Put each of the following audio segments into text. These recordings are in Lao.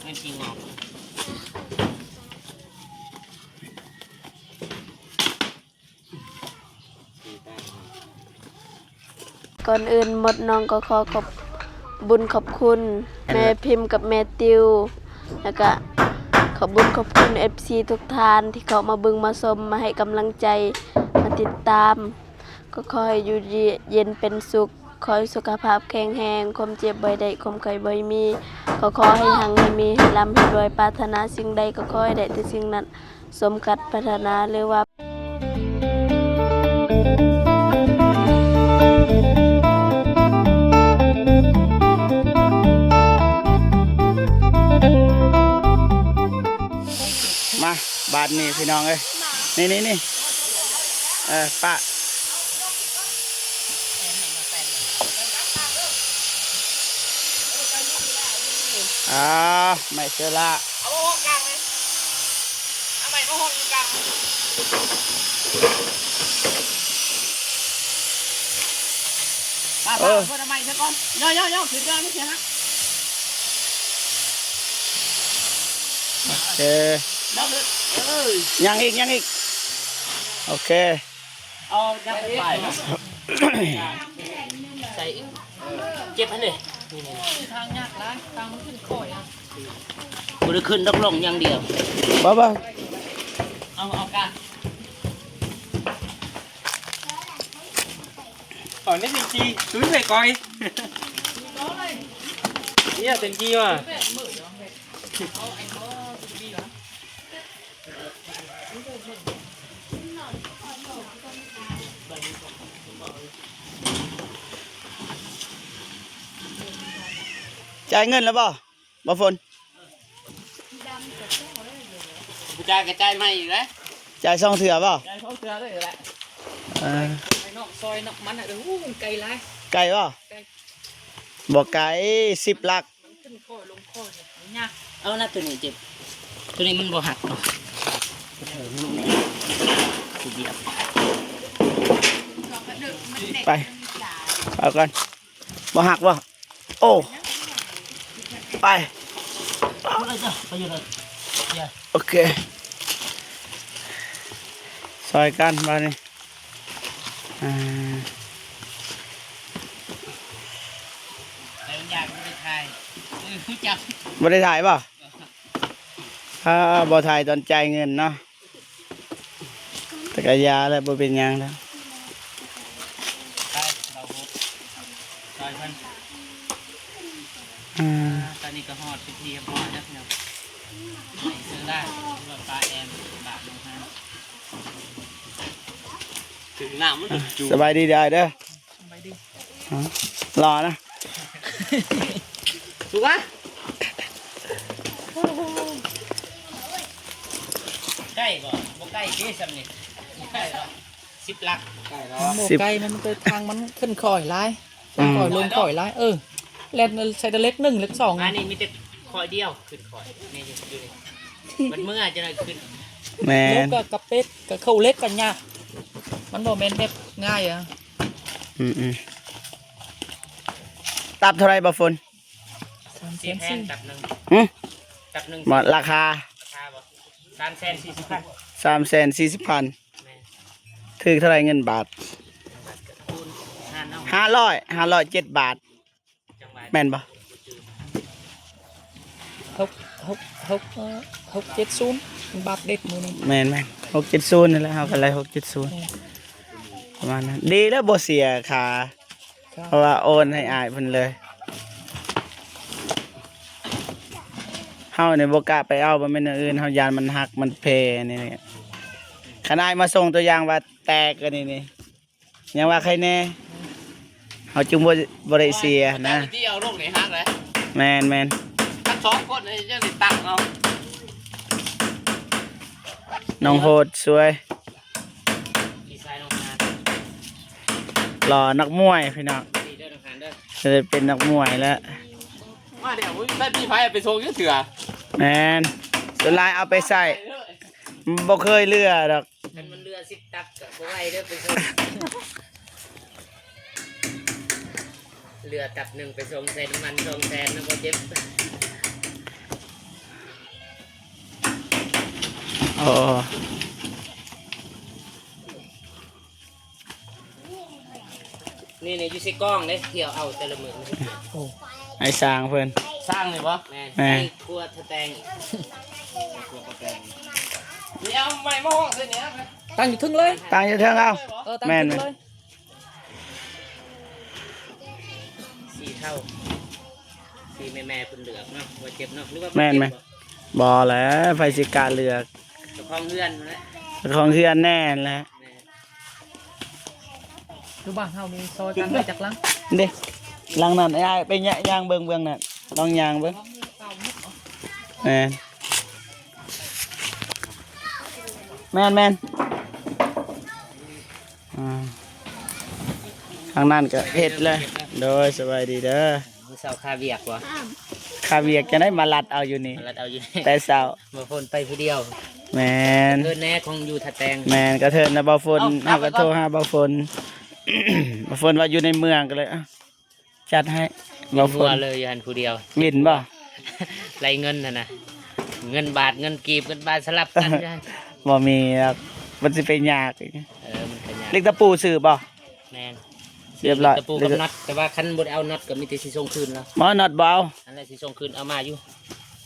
ກ່ອນອື່ນໝົດ ນ້ອງກໍຂໍຂອບບຸນຂອບຄຸນແມ່ພິມກັບແມ່ຕິວ ແລ້ວກະຂອບບຸນຂອບຄຸນເອັຟຊີທຸກທ່ານທີ່ເຂົ້າມາເບິ່ງມາຊົມ ມາໃຫ້ກຳລັງໃຈ ມາຕິດຕາມ. ກໍຂໍໃຫ້ຢູ່ດີເຢັນເປັນສຸກ ຂໍໃຫ້ສຸຂະພາບແຂງແຮງ ຄວາມເຈັບບໍ່ໃຫ້ໄດ້ ຄວາມໄຂ້ບໍ່ໃຫ້ມີ ກໍຂໍໃຫ້ຮັ່ງໃຫ້ມີ ໃຫ້ລ່ຳໃຫ້ລວຍ ປາດຖະໜາສິ່ງໃດກໍຂໍໃຫ້ໄດ້ແຕ່ສິ່ງນັ້ນ ສົມຄາດປາດຖະໜາ ຫຼືວ່າ ມາ ບາດນີ້ພີ່ນ້ອງເອີຍ ນີ້ໆໆ ເອີ ປະ ອ່າ ໄມ້ເຊີລາ ເອົາມາຫ້ອງກາງເລີຍ ເອົາໄມ້ມາຫ້ອງກາງ ປ້າ ເອີ ປ້າ ເພິ່ນເອົາໄມ້ຊະກ່ອນ ຍໍໆໆ ຂຶ້ນກ່ອນ ມັນເສຍຫາກ ໂອເຄ ຍັງອີກ ຍັງອີກ ໂອເຄ ເອົາຍັງໄປ ໃສ່ອີກ ເຈັບຫັ້ນເດ້ ນີ້ໆ ທາງຍາກຫຼາຍ ທາງມັນຂຶ້ນຄ່ອຍ ບໍ່ໄດ້ຂຶ້ນດອກ ລົງຢ່າງດຽວ ບໍ່ ບໍ່ ເອົາ ເອົາການ ເອົານີ້ເຕັມທີ່ ສຸດເລີຍກ້ອຍ ເອີຍ ເຕັມທີ່ວ່າ. ຈ່າຍເງິນແລ້ວບໍ່? ບໍ່ຝົນ ບໍ່ຈ່າຍກໍຈ່າຍໃໝ່ອີກແຫຼະ ຈ່າຍສອງເທື່ອບໍ່? ຈ່າຍສອງເທື່ອເລີຍແຫຼະ ເອີ ໄປນອກຊອຍນອກມັນ ໂອ້ ມັນໄກຫຼາຍ ໄກບໍ່? ໄກ ບໍ່ໄກ ສິບຫຼັກ ມັນຂຶ້ນຄ່ອຍລົງຄ່ອຍ ມັນຍາກ ເອົານະ ໂຕນີ້ເຈັບ ໂຕນີ້ມັນບໍ່ຫັກເນາະ ໄປ ເອົາກ່ອນ ບໍ່ຫັກບໍ່? ໂອ້ ໄປ ໂອເຄ ຊ່ອຍກັນບາດນີ້ ອ່າ ບໍ່ໄດ້ຖ່າຍບໍ່? ອ່າ ບໍ່ຖ່າຍຕອນຈ່າຍເງິນເນາະ ແຕ່ກະຢ່າແຫຼະ ບໍ່ເປັນຫຍັງແລ້ວ ໄປ ເບົາຫົດ ຊ່ອຍເພິ່ນ ອ່າ ຕອນນີ້ກໍຮອດເປັນທີ່ຮຽບຮ້ອຍແລ້ວພີ່ນ້ອງ ໄປເຊີລາ ຫຼືວ່າປາແອມ ບາດໜອງຫານ ເຖິງນ້ຳມັນ ອ່າ ຈຸ ສະບາຍດີເດີອ້າຍເດີ ສະບາຍດີ ອ່າ ຫຼໍ່ນະ ສຸກລະ ໃກ້ບໍ່? ບໍ່ໃກ້ຕິ ຊ່ຳນີ້ ໃກ້ບໍ່? ສິບຫຼັກ ໃກ້ແລ້ວ ບໍ່ໃກ້ ມັນເປັນທາງມັນຂຶ້ນຄ່ອຍຫຼາຍ ອືມ ຄ່ອຍລົງຄ່ອຍຫຼາຍ ເອີ ແລ່ນໃສ່ແຕ່ເລັກໜຶ່ງເລັກສອງ ອັນນີ້ມີແຕ່ຄ່ອຍດຽວ ຂຶ້ນຄ່ອຍ ນີ້ຢູ່ ຢູ່ນີ້ ມັນເມື່ອຈະໄດ້ຂຶ້ນ ແມ່ນ ລົງກໍກະເປັດ ກະເຂົ້າເລັກກໍຍາກ ມັນບໍ່ແມ່ນແບບງ່າຍອະ ອືມໆ ຕັບເທົ່າໃດບໍ່ຝົນ? ສາມແສນສີ່ ຕັບໜຶ່ງ ຫື? ຕັບໜຶ່ງ ບໍ່ ລາຄາ ລາຄາບໍ່? ສາມແສນສີ່ສິບພັນ ສາມແສນສີ່ສິບພັນ ແມ່ນ ຖືກເທົ່າໃດເງິນບາດ? ເງິນບາດກໍຄູນຫ້າເນາະ ຫ້າຮ້ອຍ ຫ້າຮ້ອຍເຈັດບາດ ແມ່ນບໍ່? ຫົກ ຫົກ ຫົກ ເອີ ຫົກເຈັດສູນ ບາດເດັດມື້ນີ້ ແມ່ນໆ ຫົກເຈັດສູນນີ້ແຫຼະ ເຮົາກໍໄລ່ຫົກເຈັດສູນ ແມ່ນ ປະມານນັ້ນ ດີແລ້ວບໍ່ເສຍຄ່າ ເພາະວ່າໂອນໃຫ້ອ້າຍເພິ່ນເລີຍ ເຮົານີ້ບໍ່ກ້າໄປເອົາ ບໍ່ແມ່ນແນວອື່ນ ເຮົາຢ້ານມັນຫັກມັນແພນີ້ ຄັນອ້າຍມາສົ່ງຕົວຢ່າງວ່າແຕກອັນນີ້ນີ້ ຍັງວ່າໃຄແນ່ ເຮົາຈຶ່ງບໍ່ ບໍ່ໄດ້ເສຍນະ ທີ່ເອົາລົງນີ້ຫັກເລີຍ ແມ່ນໆ ທັງສອງຄົນນີ້ຍັງໄດ້ຕັ້ງເອົາ ນ້ອງໂຫດຊ່ວຍ ພີ່ຊາຍນ້ອງຫານ ຫຼໍ່ນັກມວຍພີ່ນ້ອງ ດີເດີນ້ອງຫານເດີ ຈະໄດ້ເປັນນັກມວຍແລ້ວ ມາແລ້ວ ບໍ່ມີໃຜເອົາໄປສົ່ງຈັກເທື່ອ ແມ່ນ ສ່ວນຫຼາຍເອົາໄປໃຊ້ ບໍ່ເຄີຍເຫຼືອດອກ ຄັນມັນເຫຼືອສິບຕັບກໍບໍ່ໄຫວເດີໄປສົ່ງ ເຫຼືອຕັບໜຶ່ງໄປສົ່ງໃສ່ນ້ຳມັນສອງແສນນະ ບໍ່ເຈັບ ອໍ ນີ້ໆ ຢູ່ໃສ່ກ້ອງເດ້ ທ່ຽວເອົາແຕ່ລະມື້. ໂອ້ ອ້າຍຊ່າງເພິ່ນ ຊ່າງນີ້ບໍ່? ແມ່ນ ແມ່ນ ໃຫຍ່ກວ່າຖະແຕງອີກ. ນີ້ເອົາໄມ້ມາຫ້ອງໃສ່ນີ້ ຕັ້ງຢູ່ເທິງເລີຍ ຕັ້ງຢູ່ເທິງເອົາ. ເອີ ຕັ້ງຢູ່ເທິງເລີຍ. ແມ່ນ ສີເທົາ ສີແມ່ໆ ເພິ່ນເລືອກເນາະ ວ່າເຈັບເນາະ ຫຼືວ່າບໍ່ເຈັບ. ແມ່ນ ບໍ່ ບໍ່ແຫຼະ ໃຜຊິກ້າເລືອກ? ເຈົ້າຂອງເຮືອນຫັ້ນແຫຼະ ເຈົ້າຂອງເຮືອນແນ່ແຫຼະ. ແມ່ນ ຢູ່ບ້ານເຮົານີ້ຊອຍກັນໄດ້ຈັກຫຼັງ? ເດ້ ຫຼັງນັ້ນ ອ້າຍໄປຍ່າງເບິ່ງເບື້ອງນັ້ນ ລອງຍ່າງເບິ່ງ. ແມ່ນ ແມ່ນໆ. ອ່າ ທາງນັ້ນກໍເຮັດແລ້ວ. ໂດຍ ສະບາຍດີເດີ. ມື້ເຊົ້າຄາວຽກບໍ່? ຄາວຽກຈັ່ງໃດ ມາລັດເອົາຢູ່ນີ້ ມາລັດເອົາຢູ່ນີ້ ແຕ່ເຊົ້າ. ບໍ່ຝົນໄປຜູ້ດຽວ. ແມ່ນ ເທີນແນ່ຂອງຢູ່ທ່າແຕງ. ແມ່ນ ກະເທີນນະ ບໍ່ຝົນ. ເອົາ ເຮົາກໍໂທຫາບໍ່ຝົນ ບໍ່ຝົນວ່າຢູ່ໃນເມືອງ ກໍເລີຍ ອ່ະ ຈັດໃຫ້ ບໍ່ຝົນ ເລີຍຫັ້ນຜູ້ດຽວ. ວິນບໍ່? ໄລ່ເງິນຫັ້ນນະ ເງິນບາດເງິນກີບ ເງິນບາດສະຫຼັບກັນຢູ່ຫັ້ນ. ບໍ່ມີດອກ ມັນຊິໄປຍາກອີກ. ເອີ ມັນກໍຍາກ. ເຫຼັກຕະປູຊື້ບໍ່? ແມ່ນ ຮຽບຮ້ອຍ ຕະປູກັບນັອດ ແຕ່ວ່າຄັນບໍ່ໄດ້ເອົານັອດກໍມີແຕ່ຊິສົ່ງຄືນແລ້ວ. ບໍ່ ນັອດບໍ່ເອົາ ອັນນັ້ນຊິສົ່ງຄືນ ເອົາມາຢູ່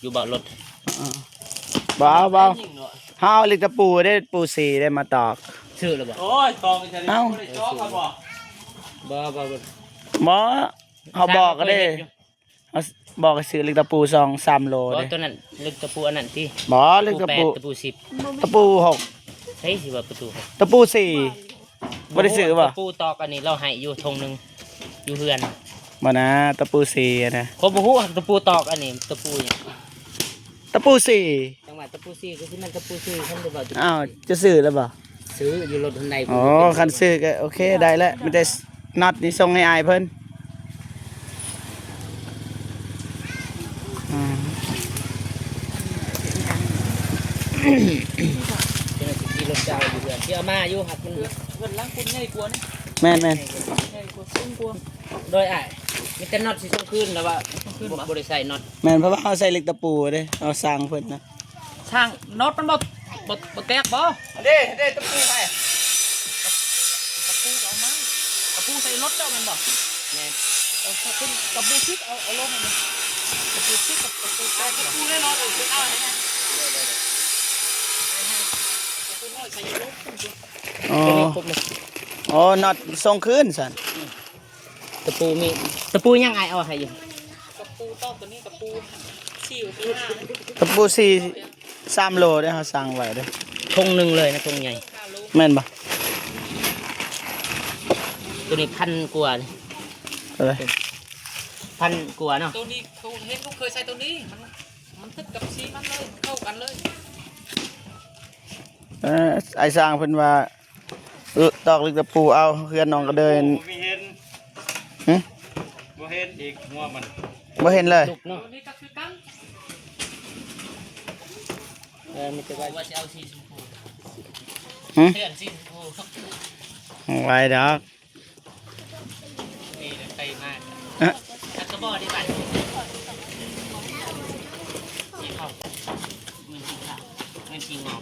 ຢູ່ເບາະລົດ. ເອີ ບໍ່ເອົາ ບໍ່ເອົາ ເຮົາເອົາເຫຼັກຕະປູເດ້ ປູສີ່ເດ້ມາຕອກ. ຊື້ແລ້ວບໍ່? ໂອ້ຍ ຕອກອີກແລ້ວ. ເອົ້າ ບໍ່ໄດ້ເຈາະກັນບໍ່? ບໍ່ ບໍ່ ບໍ່ ບໍ່ ເຮົາບອກກໍໄດ້ ເຮົາບອກໃຫ້ຊື້ເຫຼັກຕະປູສອງສາມໂລ. ບໍ່ ເດ້ ຕົວນັ້ນເຫຼັກຕະປູອັນນັ້ນຕິ? ບໍ່ ເຫຼັກຕະປູ ຕະປູແປດ ຕະປູສິບ ຕະປູຫົກ. ໃສຊິວ່າປະຕູຫົກ ຕະປູສີ່. ບໍ່ໄດ້ຊື້ບໍ່? ຕະປູຕອກອັນນີ້ລາວໃຫ້ຢູ່ທົ່ງໜຶ່ງ ຢູ່ເຮືອນ. ບໍ່ນະ ຕະປູສີ່ນະ ຂ້ອຍບໍ່ຮູ້. ຕະປູຕອກອັນນີ້ ຕະປູຫຍັງ? ຕະປູສີ່. ຈັ່ງວ່າຕະປູສີ່ກໍຄືແມ່ນຕະປູສີ່ ຄັນບໍ່ວ່າ ອ້າວ ຈະຊື້ແລ້ວບໍ່? ຊື້ຢູ່ລົດຫັ້ນໃດ. ອໍ ຄັນຊື້ກໍໂອເຄ ໄດ້ແລ້ວ. ມີແຕ່ນັອດນີ້ສົ່ງໃຫ້ອ້າຍເພິ່ນ. ອ່າ ເຈົ້າໜ້າທີ່ຂີ່ລົດເຈົ້າຢູ່ເຮືອນ ຊິເອົາມາຢູ່ ຫາກມັນ ເຮືອນຫຼັງພຸ້ນໃຫຍ່ກວ່ານີ້. ແມ່ນໆ ໃຫຍ່ກວ່າ ສູງກວ່າ. ໂດຍອ້າຍ ມີແຕ່ນັອດຊິສົ່ງຄືນ ແລ້ວວ່າ ສົ່ງຄືນບໍ່? ບໍ່ໄດ້ໃສ່ນັອດ. ແມ່ນ ເພາະວ່າເຮົາໃສ່ເຫຼັກຕະປູເດ້ ເຮົາສ້າງເພິ່ນນະ. ຊ່າງ ນັອດມັນບໍ່ ບໍ່ ບໍ່ແຕກບໍ່? ອັນເດ້ ເດ້ ຕະປູໃຜ? ຕະ ຕະປູກໍເອົາມາ ຕະປູໃສ່ລົດເຈົ້າແມ່ນບໍ່? ແມ່ນ. ເອີ ຕະປູຊິກ ເອົາ ເອົາລົງ ຕະປູຊິກກັບຕະປູແຕກ. ຕະປູໃນລົດ ເອົາ ເອົາ ເອົາ ຕະປູນ້ອຍໃສ່ລົດ. ອໍ ຕົວນີ້ຄົບເລີຍ. ອໍ ນັອດສົ່ງຄືນຊັ້ນ. ຕະປູມີ ຕະປູຍັງອ້າຍເອົາໃຫ້ຢູ່. ຕະປູຕອກຕົວນີ້ ຕະປູສີ່ ຕະປູສີ່ ສາມໂລເດ້ ເຮົາສັ່ງໄວ້ເດ້. ຖົງໜຶ່ງເລີຍນະ ຖົງໃຫຍ່. ແມ່ນບໍ່? ຕົວນີ້ພັນກວ່ານີ້. ເທົ່າໃດ? ພັນກວ່າເນາະ. ຕົວນີ້ເຂົາເຫັນລູກເຄີຍໃສ່ຕົວນີ້ ມັນ ມັນຖືກກັບສີມັນເລີຍ ມັນເຂົ້າກັນເລີຍ. ເອີ ອ້າຍຊ່າງເພິ່ນວ່າ ເອີ ຕອກເຫຼັກຕະປູເອົາ ເຮືອນນ້ອງກະເດີຍ. ບໍ່ເຫັນ. ຫຶ? ບໍ່ເຫັນອີກຫົວມັນ ບໍ່ເຫັນເລີຍ. ເອີ ມີແຕ່ວ່າຊິເອົາສີຊົມພູ. ຫຶ? ເຄື່ອງສີຊົມພູ ບໍ່ໄຫວດອກ. ນີ້ໄປມາ ເອີ ແລ້ວກໍບໍ່ໄດ້ບັດ ເງິນສີຂາວ ເງິນສີງອກ.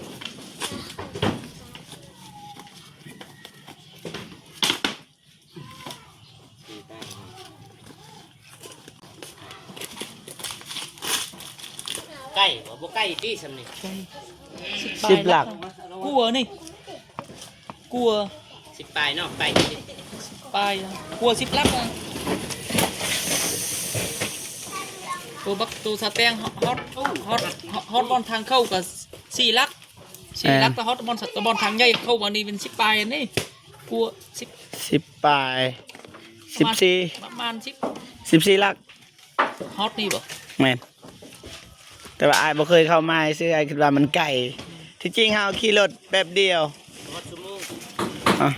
ໃກ້ບໍ່? ບໍ່ໃກ້ຕິຊ່ຳນີ້. ສິບຫຼັກ ກວ່ານີ້ ກວ່າ ສິບປາຍເນາະ ໄປ ປາຍ ກວ່າສິບຫຼັກນະ. ໂຕບັກ ໂຕສາແຕງ ຮອດ ຮອດ ຮອດ ຮອດບ່ອນທາງເຂົ້າກໍສີ່ຫຼັກ ສີ່ຫຼັກ. ແມ່ນ ກໍຮອດບ່ອນ ຕະບ່ອນທາງໃຫຍ່ເຂົ້າມານີ້ເປັນສິບປາຍນີ້ ກວ່າສິບ ສິບປາຍ ປະມານ ສິບສີ່ ປະມານສິບ ສິບສີ່ຫຼັກ. ຮອດນີ້ບໍ່? ແມ່ນ ແຕ່ວ່າອ້າຍບໍ່ເຄີຍເຂົ້າມາຊື່ ອ້າຍຄິດວ່າມັນໄກ. ທີ່ຈິງເຮົາຂີ່ລົດແປັບດຽວ ຮອດຊົ່ວໂມງ. ອະ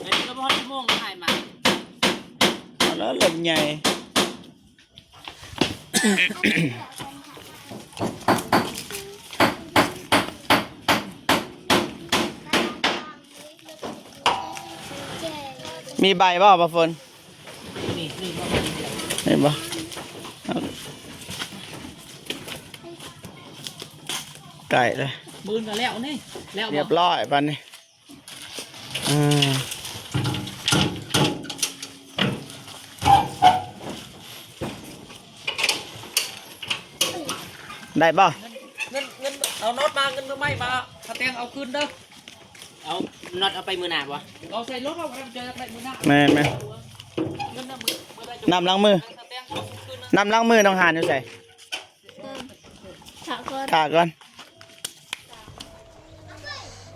ແມ່ນ ກໍບໍ່ຮອດຊົ່ວໂມງ ອ້າຍມາ ເອົາແລ້ວ ລົດໃຫຍ່. ມີໃບບໍ່ ບ່າວຝົນ? ນີ້ ນີ້ບໍ່ ນີ້ບໍ່ ໃກ້ແລ້ວ. ປືນກໍແລ້ວນີ້ ແລ້ວບໍ່? ຮຽບຮ້ອຍບາດນີ້. ອືມ ໄດ້ບໍ່? ເງິນ ເງິນ ເງິນ ເອົານັອດມາ ເງິນມືໃໝ່ມາ ສະແຕງເອົາຄືນເດີ. ເອົານັອດເອົາໄປມື້ໜ້າບໍ່? ເອົາໃສ່ລົດເຮົາກໍໄດ້ ເຈົ້າຢາກໄດ້ມື້ໜ້າ. ແມ່ນໆ ເງິນນຳມື ເມື່ອໃດ ນ້ຳລ້າງມື ສະແຕງເອົາຄືນເດີ. ນ້ຳລ້າງມືນ້ອງຫານຢູ່ໃສ? ຖ້າກ່ອນ ຖ້າກ່ອນ.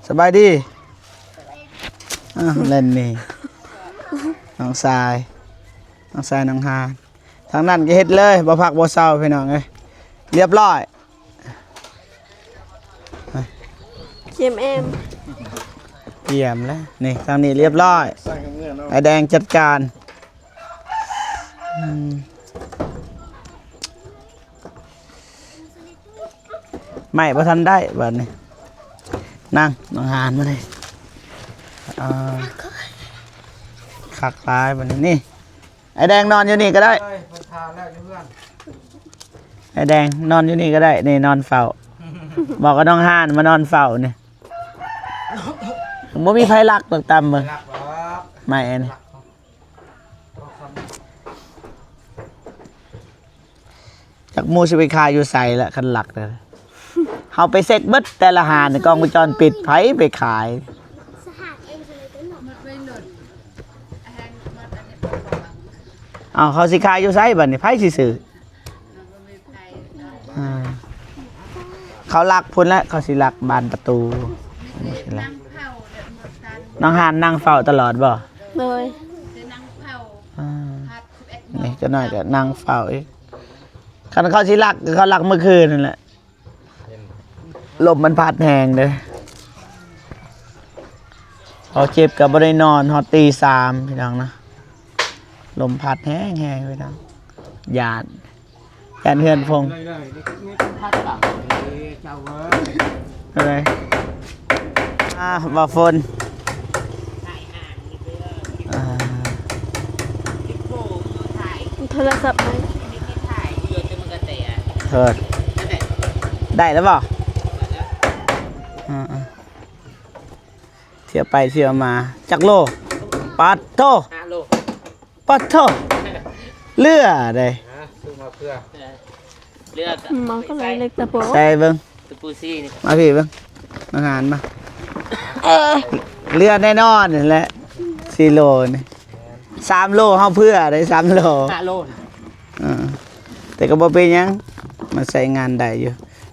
ສະບາຍດີ. ອ້າວ ແລ່ນໜີ ນ້ອງຊາຍ ນ້ອງຊາຍນ້ອງຫານ. ທາງນັ້ນກໍເຮັດເລີຍ ບໍ່ພັກບໍ່ເຊົາພີ່ນ້ອງເອີຍ. ລຽບຮ້ອຍ ກຽມແອມ ກຽມແລ້ວ. ນີ້ ທາງນີ້ລຽບຮ້ອຍ ອ້າຍແດງຈັດການ. ອືມ ໄມ້ບໍ່ທັນໄດ້ບາດນີ້. ນັ່ງ ນ້ອງຫານມານີ້. ອ່າ ຄັກຫຼາຍບາດນີ້. ນີ້ ອ້າຍແດງນອນຢູ່ນີ້ກໍໄດ້. ເອີຍ ເພິ່ນທາແລ້ວຢູ່ເຮືອນ. ອ້າຍແດງນອນຢູ່ນີ້ກໍໄດ້ ນີ້ນອນເຝົ້າ. ບອກກັບນ້ອງຫານມານອນເຝົ້ານີ້. ບໍ່ມີໃຜລັກດອກ ຕາມເບິ່ງ ບໍ່ລັກດອກ ໄມ້ອັນນີ້. ຈັກໝູ່ຊິໄປຂາຍຢູ່ໃສລະ ຄັນລັກນະ. ເຮົາໄປເຊັກເບິດແຕ່ລະຮ້ານ ກ້ອງວົງຈອນປິດ ໃຜໄປຂາຍ? ເອົາ ເຂົາຊິຂາຍຢູ່ໃສບາດນີ້ ໃຜຊິຊື້? ອ່າ ເຂົາລັກພຸ້ນແຫຼະ ເຂົາຊິລັກບານປະຕູ. ນ້ອງຫານນັ່ງເຝົ້າຕະຫຼອດບໍ່? ໂດຍ. ອ່າ ນີ້ຈັກໜ້ອຍກໍນັ່ງເຝົ້າອີກ. ຄັນເຂົາຊິລັກ ເຂົາລັກມື້ຄືນນັ້ນແຫຼະ. ລົມມັນພັດແຮງເດ້. ເຂົາເຈັບກໍບໍ່ໄດ້ນອນຮອດຕີສາມ ພີ່ນ້ອງນະ. ລົມພັດແຮງໆ ພີ່ນ້ອງ. ຢ້ານ ຢ້ານເຮືອນພົງ. ເອີຍ ເຈົ້າເອີຍ. ເອີຍ ອ່າ ບ່າວຝົນ. ອ່າ ໂທລະສັບໃໝ່ ເອີ ໄດ້ແລ້ວບໍ່? ອ່າໆ ທ່ຽວໄປທ່ຽວມາ. ຈັກໂລ? ປາດໂທ້ ຫ້າໂລ. ປາດໂທ້ ເຫຼືອເດ້. ຮະ ຊື້ມາເພື່ອ ເອີ ເລືອກ ມັນກໍເລີຍເລັກຕະໂປ. ໃສ່ເບິ່ງ ຕະປູສີ່ນີ້ ມາພີ່ເບິ່ງ ມາຫານມາ. ເອີ ເຫຼືອແນ່ນອນນີ້ແຫຼະ ສີ່ໂລນີ້. ສາມໂລ ເຮົາເພື່ອໄດ້ສາມໂລ ຫ້າໂລ. ເອີ ແຕ່ກໍບໍ່ເປັນຫຍັງ ມັນໃຊ້ງານໄດ້ຢູ່.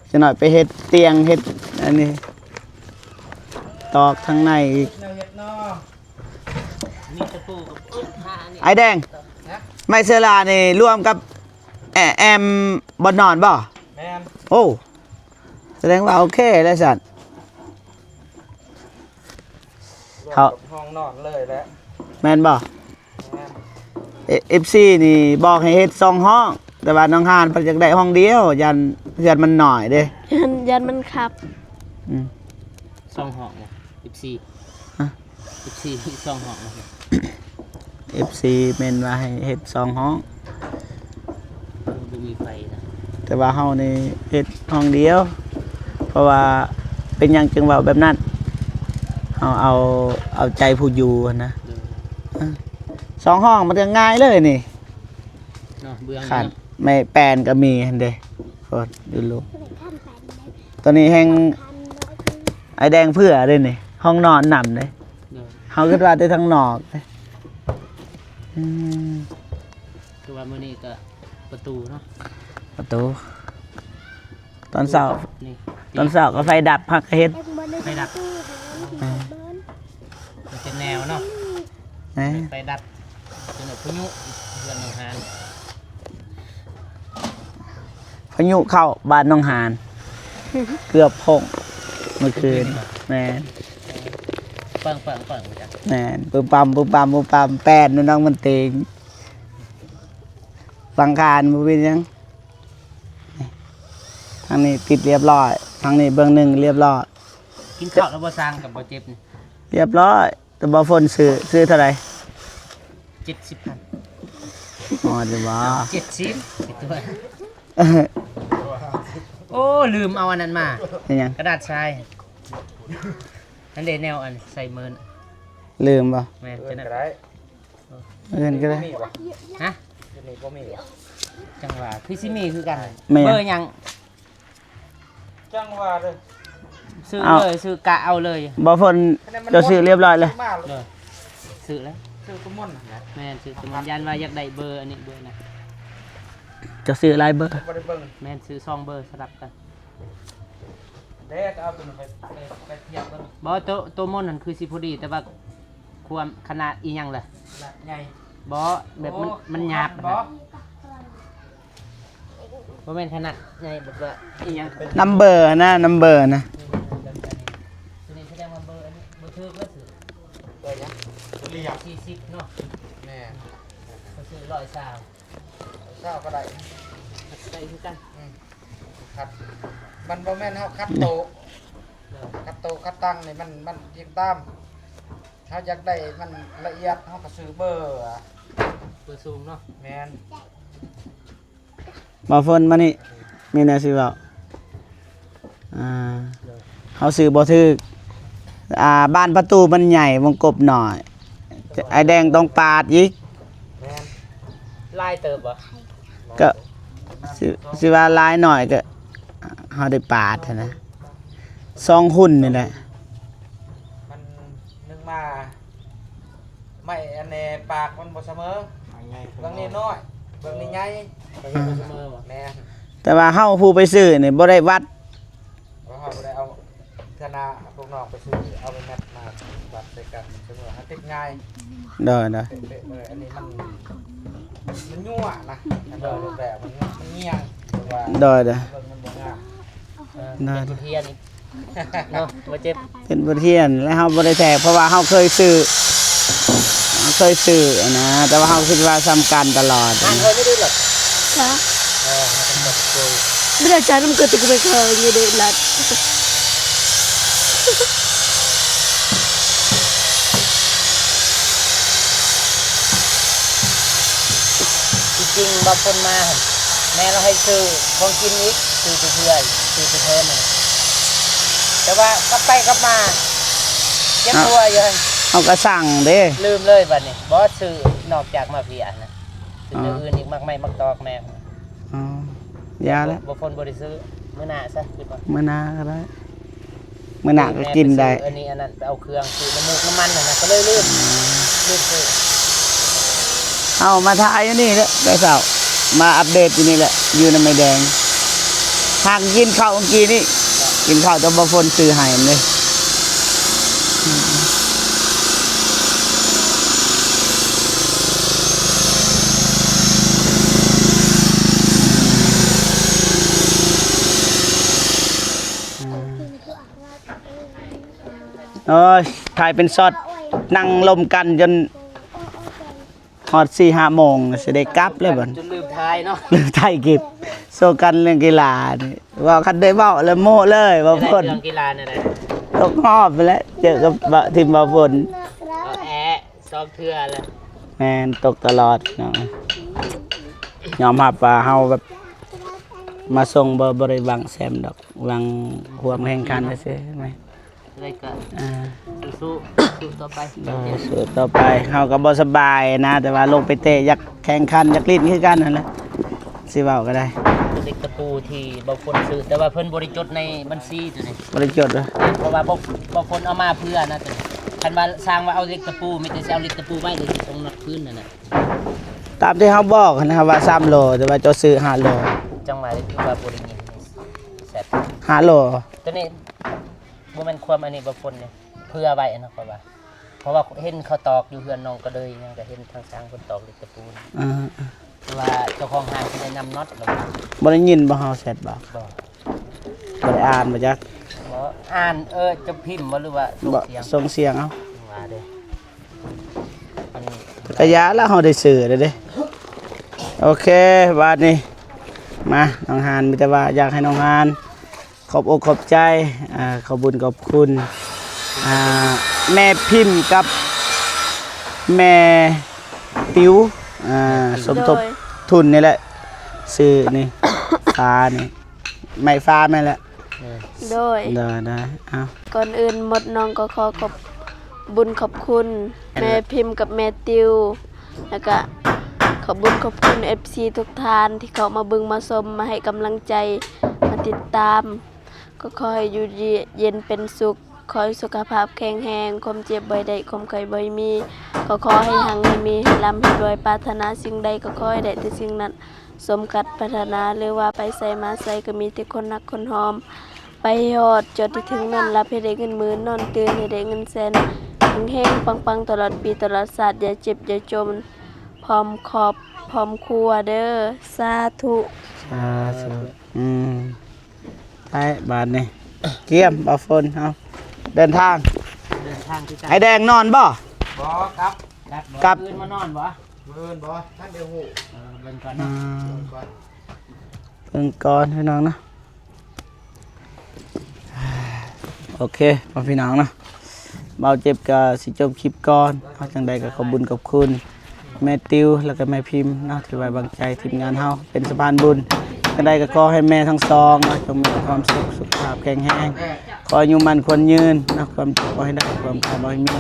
ຈັກໜ້ອຍໄປເຮັດຕຽງ ເຮັດອັນນີ້ ຕອກທາງໃນອີກ. ມີຕະປູກັບ ອ້າຍແດງ ໄມ້ເສືອລານີ້ລວມກັບແອ ແອມບ່ອນນອນບໍ່? ແມ່ນ. ໂອ້ ສະແດງວ່າໂອເຄແລ້ວຊັ້ນ. ລວມກັບຫ້ອງນອນເລີຍແຫຼະ. ແມ່ນບໍ່? ແມ່ນ. ເອ ເອັຟຊີນີ້ບອກໃຫ້ເຮັດສອງຫ້ອງ ແຕ່ວ່ານ້ອງຫານເພິ່ນຢາກໄດ້ຫ້ອງດຽວ ຢ້ານເຮືອນມັນນ້ອຍເດ້. ຢ້ານ ຢ້ານມັນຄັບ. ອືມ ສອງຫ້ອງບໍ່? ເອັຟຊີ ຮະ? ເອັຟຊີ ສອງຫ້ອງ ເອັຟຊີແມ່ນວ່າໃຫ້ເຮັດສອງຫ້ອງ ບໍ່ມີໄຟນະ. ແຕ່ວ່າເຮົານີ້ເຮັດຫ້ອງດຽວ ເພາະວ່າເປັນຫຍັງຈຶ່ງເວົ້າແບບນັ້ນ? ເຮົາເອົາ ເອົາໃຈຜູ້ຢູ່ຫັ້ນນະ. ໂດຍ. ເອີ ສອງຫ້ອງມັນກໍງ່າຍເລີຍນີ້ ເນາະ ເບື້ອງ ຄັນ ເນາະ ໄມ້ແປ້ນກໍມີຫັ້ນເດ້. ໂພດ ຢູ່ລຸ່ມ ຕົວນີ້ແຮ່ງ ອ້າຍແດງເຜື່ອເດ້ນີ້ ຫ້ອງນອນນຳເດ້. ໂດຍ. ເຮົາຄິດວ່າແຕ່ທາງນອກເດ້. ອືມ ຄືວ່າມື້ນີ້ກໍປະຕູເນາະ ປະຕູ ຕອນເຊົ້າ ນີ້ ຕອນເຊົ້າກໍໄຟດັບ ພັກກໍເຮັດ ໄຟດັບ. ອືມ ມັນເປັນແນວເນາະ. ແມ່ນ ໄຟດັບ ເປັນພາຍຸເຮືອນໜອງຫານ ພາຍຸເຂົ້າບ້ານໜອງຫານ ເກືອບພົ້ງເມື່ອຄືນ. ແມ່ນ ເປັງໆໆ ແມ່ນ ປຶມປຳ ປຶມປຳ ປຶມປຳ ແປ້ນນ້ອງມັນເຕັງ ຫຼັງຄາບໍ່ເປັນຫຍັງ. ທາງນີ້ປິດລຽບຮ້ອຍ ທາງນີ້ເບື້ອງໜຶ່ງລຽບຮ້ອຍ. ກິນເຂົ້າແລ້ວບໍ່? ສ້າງກັບບໍ່ເຈັບນີ້ ລຽບຮ້ອຍ. ແຕ່ບໍ່ຝົນຊື້ ຊື້ເທົ່າໃດ? ເຈັດສິບພັນ. ຮອດຢູ່ບໍ່? ເຈັດສິບ ເຈັດສິບ ຕົວ. ໂອ້ ລືມເອົາອັນນັ້ນມາ. ເປັນຫຍັງ? ກະດາດຊາຍ. ນັ້ນເດ້ ແນວອັນໃສ່ເມີນ. ລືມບໍ່? ແມ່ນ. ເອີ້ນກໍໄດ້ ເອີ້ນກໍໄດ້. ມີບໍ່? ຮະ? ຢູ່ນີ້ບໍ່ມີບໍ່? ຈັ່ງວ່າ ຄືຊິມີຄືກັນ. ແມ່ນ. ເບີຫຍັງ? ຈັ່ງວ່າເດີ ຊື້ເລີຍ ຊື້ກະເອົາເລີຍ. ບໍ່ ເພິ່ນ ເຈົ້າຊື້ລຽບຮ້ອຍແລ້ວ. ເອີ ຊື້ແລ້ວ. ຊື້ສະໝຸນນະ. ແມ່ນ ຊື້ສະໝຸນ. ຢ້ານວ່າຢາກໄດ້ເບີອັນນີ້ເບີນັ້ນ. ເຈົ້າຊື້ຫຼາຍເບີ? ບໍ່ໄດ້ເບິ່ງ. ແມ່ນ ຊື້ສອງເບີສະຫຼັບກັນ. ເດ້ ກໍເອົາຕົວນັ້ນໄປ ໄປ ໄປທຽບເບິ່ງ. ບໍ່ ໂຕ ໂຕມົນຫັ້ນຄືຊິພໍດີ ແຕ່ວ່າຄວາມຂະໜາດອີ່ຫຍັງລະ? ຂະໜາດໃຫຍ່. ບໍ່ ແບບມັນ ໂອ້ ມັນຫຍາບຫັ້ນນະ. ບໍ່ແມ່ນຂະໜາດໃຫຍ່ ແບບວ່າອີ່ຫຍັງ ນຳເບີນະ ນຳເບີນະ. ໂຕນີ້ສະແດງວ່າເບີອັນນີ້ບໍ່ຖືກແລ້ວ. ຊື້ເບີຫຍັງ? ສີ່ສິບເນາະ. ແມ່ນ. ກໍຊື້ຮ້ອຍຊາວ ຊາວກໍໄດ້ ໄດ້ຄືກັນ. ອືມ ຂັດ ມັນບໍ່ແມ່ນເຮົາຂັດໂຕ ຂັດໂຕຂັດຕັງນີ້ ມັນ ມັນອີງຕາມ ເຮົາຢາກໄດ້ມັນລະອຽດ ເຮົາກໍຊື້ເບີ ເບີສູງເນາະ. ແມ່ນ. ບ່າວຝົນ ມານີ້ ມີແນວຊິເວົ້າ. ອ່າ ເຮົາຊື້ບໍ່ຖືກ. ອ່າ ບານປະຕູມັນໃຫຍ່ ວົງກົບໜ້ອຍ ອ້າຍແດງຕ້ອງປາດອີກ. ແມ່ນ. ຫຼາຍເຕີບບໍ່? ກໍຊິ ຊິວ່າຫຼາຍໜ້ອຍກໍເຮົາໄດ້ປາດຫັ້ນນະ ສອງຮຸ່ນນີ້ແຫຼະ. ມັນໜຶ່ງມາ ໄມ້ອັນນີ້ປາກມັນບໍ່ສະເໝີ ເບື້ອງນີ້ນ້ອຍ ເບື້ອງນີ້ໃຫຍ່ ເບື້ອງນີ້ບໍ່ສະເໝີ. ແມ່ນ. ແຕ່ວ່າເຮົາຜູ້ໄປຊື້ນີ້ບໍ່ໄດ້ວັດ ເຮົາບໍ່ໄດ້ເອົາ ເທື່ອໜ້າພວກນ້ອງໄປຊື້ ເອົາໄມ້ແມັດມາວັດໃສ່ກັນ ສະເໝີ ຫາຕິດງ່າຍ. ໂດຍ ໂດຍ. ເປັນ ເປັນ ເອີ ອັນນີ້ມັນ ມັນຍົວະນະ ອັນເດີ ແບບມັນ ມັນງຽງ ແຕ່ວ່າ ໂດຍ ໂດຍ. ເບິ່ງມັນບໍ່ງາມ. ເອີ ເນາະ ເປັນບົດຮຽນອີກເນາະ ບໍ່ເຈັບ ເປັນບົດຮຽນ ແລະ ເຮົາບໍ່ໄດ້ແທກ ເພາະວ່າເຮົາເຄີຍຊື້ ເຮົາເຄີຍຊື້ຫັ້ນນະ ແຕ່ວ່າເຮົາຄິດວ່າສ່ຳກັນຕະຫຼອດ. ຮ້ານເຮົາຢູ່ໃນລະ ຊະ ເອີ ເຮົາເປັນບໍ່ໂກຍ ບໍ່ໄດ້ຈານນຳເກີດແຕ່ກູໄປເຄີຍຢູ່ໃນລະ. ທີ່ຈິງບ່າວຝົນມາຫັ້ນ ແມ່ລາວໃຫ້ຊື້ຂອງກິນອີກ ຊື້ໄປເພື່ອ ຊື້ໄປເພີ່ມຫັ້ນ ແຕ່ວ່າກັບໄປກັບມາເຈັບຫົວຢູ່ຫັ້ນ. ເຮົາກໍສັ່ງເດ້ ລືມເລີຍບັດນີ້. ບໍ່ ຊື້ນອກຈາກມາເຟຍຫັ້ນນະ ຊື້ແນວອື່ນອີກ ໝາກໄມ້ໝາກຕອກແມ່. ອໍ ຢ່າແລ້ວ ບໍ່ ບໍ່ ຝົນບໍ່ໄດ້ຊື້. ມື້ໜ້າຊະ ຄິດວ່າ ມື້ໜ້າກໍໄດ້. ມື້ໜ້າກໍກິນໄດ້. ອັນນີ້ອັນນັ້ນ ໄປເອົາເຄື່ອງ ຊື້ນ້ຳມູກນ້ຳມັນຫັ້ນນະ ກໍເລີຍລືມ ລືມຊື້. ເອົາມາຖ່າຍຢູ່ນີ້ແຫຼະ ແຕ່ເຊົ້າ ມາອັບເດດຢູ່ນີ້ແຫຼະ ຢູ່ນຳໄອ້ແດງ. ຫາກກິນເຂົ້າກີ້ນີ້ ກິນເຂົ້າແຕ່ບໍ່ຝົນຊື້ໃຫ້ເດ້. ໂອ້ຍ ຖ່າຍເປັນຊັອດ ນັ່ງລົມກັນຈົນຮອດສີ່ຫ້າໂມງ ຊິໄດ້ກັບແລ້ວບັດ ຈົນລືມຖ່າຍເນາະ ລືມຖ່າຍຄລິບ. ໂຊກັນເລື່ອງກິລານີ້ ເວົ້າ ຄັນໄດ້ເວົ້າແລ້ວໂມ້ເລີຍ ເວົ້າ ເລື່ອງກິລານີ້ແຫຼະ ຕົກຮອບໄປແລ້ວ ເຈີກັບທີມບ່າວຝົນ ເອົາແອ ສອງເທື່ອແລ້ວ. ແມ່ນ ຕົກຕະຫຼອດເນາະ. ຍອມຮັບວ່າເຮົາແບບມາສົ່ງ ບໍ່ ບໍ່ໄດ້ຫວັງແຊມດອກ ຫວັງຮ່ວມແຂ່ງຂັນຊື່ໆ. ແມ່ນ ແລ້ວກໍ ອ່າ ສູ້ໆ ສູ້ຕໍ່ໄປ. ເອີ ສູ້ຕໍ່ໄປ. ເຮົາກໍບໍ່ສະບາຍນະ ແຕ່ວ່າລົງໄປເຕະ ຢາກແຂ່ງຂັນ ຢາກຫຼິ້ນຄືກັນຫັ້ນແຫຼະ. ຊິເວົ້າກໍໄດ້ ເຫຼັກຕະປູທີ່ບ່າວຝົນຊື້ ແຕ່ວ່າເພິ່ນບໍ່ໄດ້ຈົດໃນບັນຊີໂຕນີ້ ບໍ່ໄດ້ຈົດເນາະ ເພາະວ່າບ່າວ ບ່າວຝົນເອົາມາເພື່ອນະໂຕນີ້. ຄັນວ່າຊ່າງວ່າເອົາເຫຼັກຕະປູ ມີແຕ່ຊິເອົາເຫຼັກຕະປູໄວ້ ແລ້ວຊິສົ່ງນັດຄືນຫັ້ນນະ. ຕາມທີ່ເຮົາບອກຫັ້ນນະ ເຮົາວ່າສາມໂລ ແຕ່ວ່າເຈົ້າຊື້ຫ້າໂລ. ຈັ່ງວ່າຄືວ່າບໍ່ໄດ້ຍິນແຊດ ຫ້າໂລ ໂຕນີ້ບໍ່ແມ່ນຄວາມອັນນີ້ ບ່າວຝົນນີ້ ເພື່ອໄວ້ນະ ຂ້ອຍວ່າ ເພາະວ່າເຫັນເຂົາຕອກຢູ່ເຮືອນນ້ອງກະເດີຍຫຍັງ ກະເຫັນທາງຊ່າງເພິ່ນຕອກເຫຼັກຕະປູ. ອ່າ ແຕ່ວ່າເຈົ້າຂອງຮ້ານເພິ່ນໄດ້ນຳນັດແລ້ວ. ບໍ່ໄດ້ຍິນບໍ່ ເຮົາແຊດບໍ່? ບໍ່ ບໍ່ໄດ້ອ່ານບໍ່ຈັກ. ບໍ່ອ່ານ ເອີ ຈະພິມບໍ່ ຫຼືວ່າສົ່ງສຽງ? ສົ່ງສຽງເອົາ ວ່າເດ້. ກະຢ່າລະ ເຮົາໄດ້ຊື້ແລ້ວເດ້. ໂອເຄ ບາດນີ້ມາ ນ້ອງຮານ ມີແຕ່ວ່າຢາກໃຫ້ນ້ອງຮານ ຂອບອົກຂອບໃຈ ອ່າ ຂອບບຸນຂອບຄຸນ ອ່າ ແມ່ພິມກັບແມ່ຕິວ ອ່າ ສົມທົບ ໂດຍ ທຶນນີ້ແຫຼະ ຊື້ນີ້ ຝານີ້ ໄມ້ຟ້າແມ່ນແຫຼະ. ໂດຍ ໂດຍ ໂດຍ ເອົ້າ ກ່ອນອື່ນໝົດນ້ອງກໍຂໍຂອບບຸນຂອບຄຸນແມ່ພິມກັບແມ່ຕິວ ແລ້ວກະຂອບບຸນຂອບຄຸນເອັຟຊີທຸກທ່ານທີ່ເຂົ້າມາເບິ່ງມາຊົມ ມາໃຫ້ກຳລັງໃຈ ມາຕິດຕາມ. ກໍຂໍໃຫ້ຢູ່ດີເຢັນເປັນສຸກ ຂໍໃຫ້ສຸຂະພາບແຂງແຮງ ຄວາມເຈັບບໍ່ໃຫ້ໄດ້ ຄວາມໄຂ້ບໍ່ໃຫ້ມີ ກໍຂໍໃຫ້ຮັ່ງໃຫ້ມີ ໃຫ້ລ່ຳໃຫ້ລວຍ ປາດຖະໜາສິ່ງໃດກໍຂໍໃຫ້ໄດ້ແຕ່ສິ່ງນັ້ນ ສົມຄາດປາດຖະໜາ ຫຼືວ່າໄປໃສມາໃສກໍມີແຕ່ຄົນຮັກຄົນຫອມ ໄປໃຫ້ຮອດຈຸດທີ່ເຖິງນັ້ນ ຫຼັບໃຫ້ໄດ້ເງິນໝື່ນ ນອນຕື່ນໃຫ້ໄດ້ເງິນແສນ ເຮັງໆປັງໆຕະຫຼອດປີຕະຫຼອດຊາດ ຢ່າເຈັບຢ່າຈົນ ພ້ອມຄອບພ້ອມຄົວເດີ ສາທຸ ສາທຸ. ອືມ ໄປບາດນີ້ ກຽມ ບ່າວຝົນ ເຮົາເດີນທາງ ເດີນທາງຄືກັນ. ໄອ້ແດງນອນບໍ່? ບໍ່ ກັບ ກັບ ກັບ ມື້ອື່ນມານອນບໍ່? ມື້ອື່ນບໍ່ ທັນໄດ້ຮູ້. ເອີ ເບິ່ງກ່ອນເນາະ ເບິ່ງກ່ອນ ເບິ່ງກ່ອນພີ່ນ້ອງເນາະ. ໂອເຄ ພໍ່ພີ່ນ້ອງເນາະ ບ່າວເຈັບກໍຊິຈົບຄລິບກ່ອນເນາະ. ຈັ່ງໃດກໍຂອບບຸນຂອບຄຸນແມ່ຕິວ ແລ້ວກໍແມ່ພິມເນາະ ທີ່ໄວ້ວາງໃຈທີມງານເຮົາເປັນສະພານບຸນ. ຈັ່ງໃດກໍຂໍໃຫ້ແມ່ທັງສອງເນາະ ຈົ່ງມີຄວາມສຸກ ສຸຂະພາບແຂງແຮງ ຂໍອາຍຸໝັ້ນຂວັນຍືນເນາະ. ຄວາມເຈັບບໍ່ໃຫ້ໄດ້ ຄວາມໄຂ້ບໍ່ໃຫ້ມີ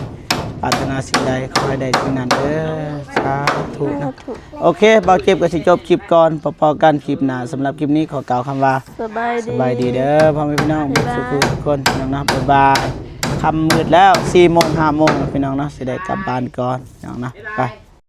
ປາດຖະໜາສິ່ງໃດຂໍໃຫ້ໄດ້ສິ່ງນັ້ນເດີ ສາທຸເນາະ. ໂອເຄ ບ່າວເຈັບກໍຊິຈົບຄລິບກ່ອນ ພໍ້ໆກັນຄລິບໜ້າ. ສຳລັບຄລິບນີ້ຂໍກ່າວຄຳວ່າ ສະບາຍດີ ສະບາຍດີເດີ ພໍ່ແມ່ພີ່ນ້ອງ ບາຍບາຍ ເບິດສູ່ຜູ້ທຸກຄົນ ພີ່ນ້ອງເນາະ. ບາຍບາຍ. ຄ່ຳມືດແລ້ວ ສີ່ໂມງ ຫ້າໂມງ ພີ່ນ້ອງເນາະ ຊິໄດ້ກັບບ້ານກ່ອນ ພີ່ນ້ອງເນາະ ໄປ.